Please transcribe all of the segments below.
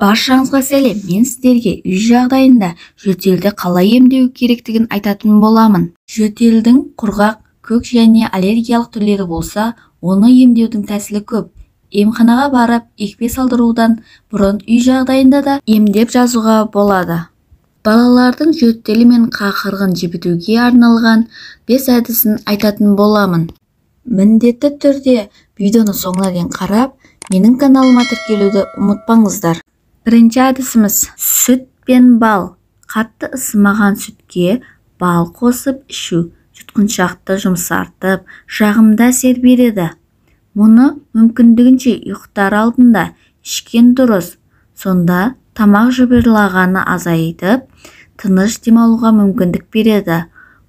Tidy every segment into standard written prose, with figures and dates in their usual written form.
Баршаңызға сәлем. Мен сіздерге үй жағдайында жөтелді қалай емдеу керектігін айтатын боламын. Жөтелдің құрғақ, көк және аллергиялық түрлері болса, оны емдеудің тәсілі көп. Емханаға барып, екпе салдырудан бұрын үй жағдайында да емдеп жазуға болады. Балалардың жөтелі мен қақырығын жібітуге арналған 5 әдісін айтатын боламын. Міндетті түрде видеоны соңына дейін қарап, менің каналыма тіркелуді ұмытпаңыздар. Бірінші әдісіміз сүт пен бал. Қатты ысымаған сүтке бал қосып ішу жұтқыншақты жұмсартып, жағымды әсер береді. Мұны мүмкіндігінше ұйықтар алдында ішкен дұрыс. Сонда тамақ жыбырлағаны азайтып, тыныш демалуға мүмкіндік береді.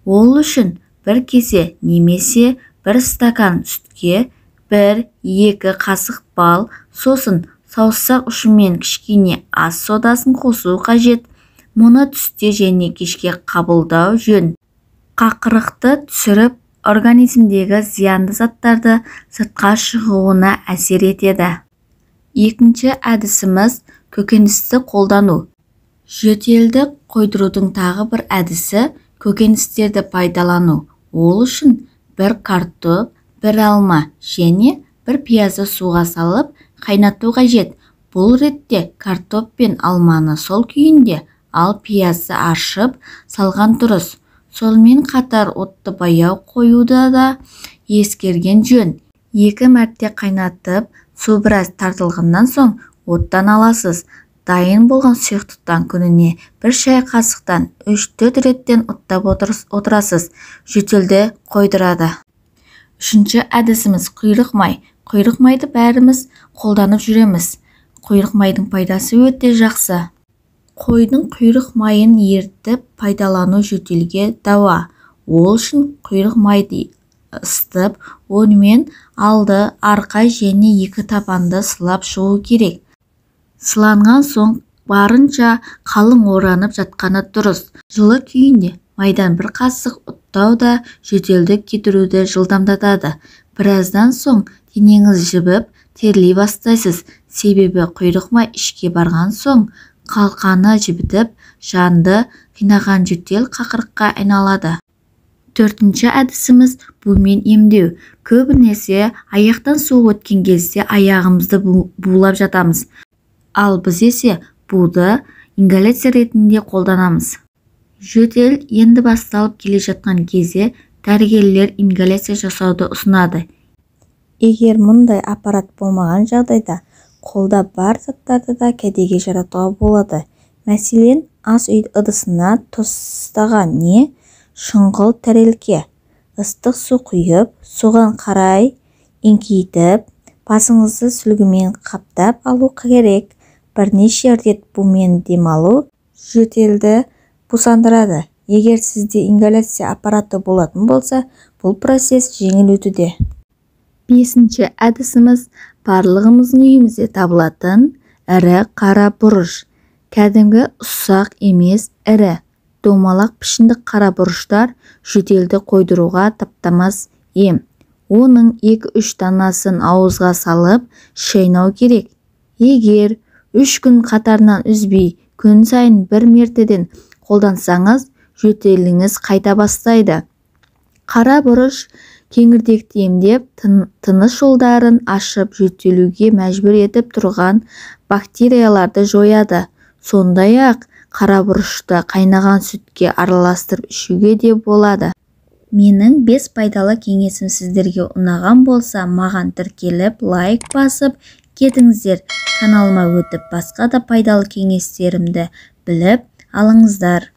Ол үшін бір кесе немесе бір стакан сүтке 1-2 қасық бал, сосын саусақ ұшымен кішкене ас содасын қосу қажет. Мұны түсте және кешке қабылдау жөн. Қақырықты түсіріп, организмдегі зиянды заттарды сыртқа шығуына әсер етеді. Екінші әдісіміз көкөністі қолдану. Жөтелді қойдырудың тағы бір әдісі көкөністерді пайдалану. Ол үшін бір картоп, бір алма және бір пиязды суға салып қайнату қажет. Бұл ретте картоп пен алманы сол күйінде, ал пиязды аршып салған дұрыс. Сонымен қатар отты баяу қоюды да ескерген жөн. 2 мәрте қайнатып, су біраз тартылғаннан соң оттан аласыз. Дайын болған сұйықтықтан күніне бір шай қасықтан 3-4 реттен ұттап отырасыз. Жөтелді қойдырады. Үшінші әдісіміз құйрық май. Құйрық майды бәріміз қолданып жүреміз. Құйрық майдың пайдасы өте жақсы. Қойдың құйрық майын ерітіп пайдалану жөтелге дауа. Ол үшін құйрық майды ысытып, онымен алды, арқа және екі табанды сылап шығу керек. Сыланған соң барынша қалың оранып жатқаны дұрыс. Жылы күйінде майдан бір қасық ұттау да жөтелді кетіруді жылдамдатады. Біраздан соң денеңіз жібіп, терлей бастайсыз. Себебі құйрық май ішке барған соң қалқаны жібітіп, жанды қинаған жөтел қақырыққа айналады. Төртінші әдісіміз бумен емдеу. Көбінесе аяқтан су өткен кезде аяғымызды булап жатамыз. Ал біз есе буды ингаляция ретінде қолданамыз. Жөтел енді басталып келе жатқан кезде дәрігерлер ингаляция жасауды ұсынады. Егер мұндай аппарат болмаған жағдайда қолда бар заттарды да кәдеге жаратуға болады. Мәселен, ас үй ыдысына тостаған не шұңғыл тәрелке, ыстық су құйып, соған қарай еңкейтіп, басыңызды сүлгімен қаптап алу керек. Бірнеше рет бумен демалу жөтелді бусандырады. Егер сізде ингаляция аппараты болатын болса, бұл процесс жеңіл өтуде. Бесінші әдісіміз барлығымыздың үйімізде табылатын ірі қара бұрыш. Кәдімгі ұсақ емес, ірі, домалақ пішінді қара бұрыштар жөтелді қойдыруға таптамас ем. Оның 2-3 данасын ауызға салып, шайнау керек. Егер 3 күн қатарынан үзбей, күн сайын бір мертеден қолдансаңыз, жөтеліңіз қайта бастайды. Қара бұрыш кеңірдекті емдеп, тыныс жолдарын ашып, жөтелуге мәжбүр етіп тұрған бактерияларды жояды. Сондай-ақ қара бұрышты қайнаған сүтке араластырып ішуге де болады. Менің 5 пайдалы кеңесім сіздерге ұнаған болса, маған тіркеліп, лайк басып кетіңіздер. Каналыма өтіп, басқа да пайдалы кеңестерімді біліп алыңыздар.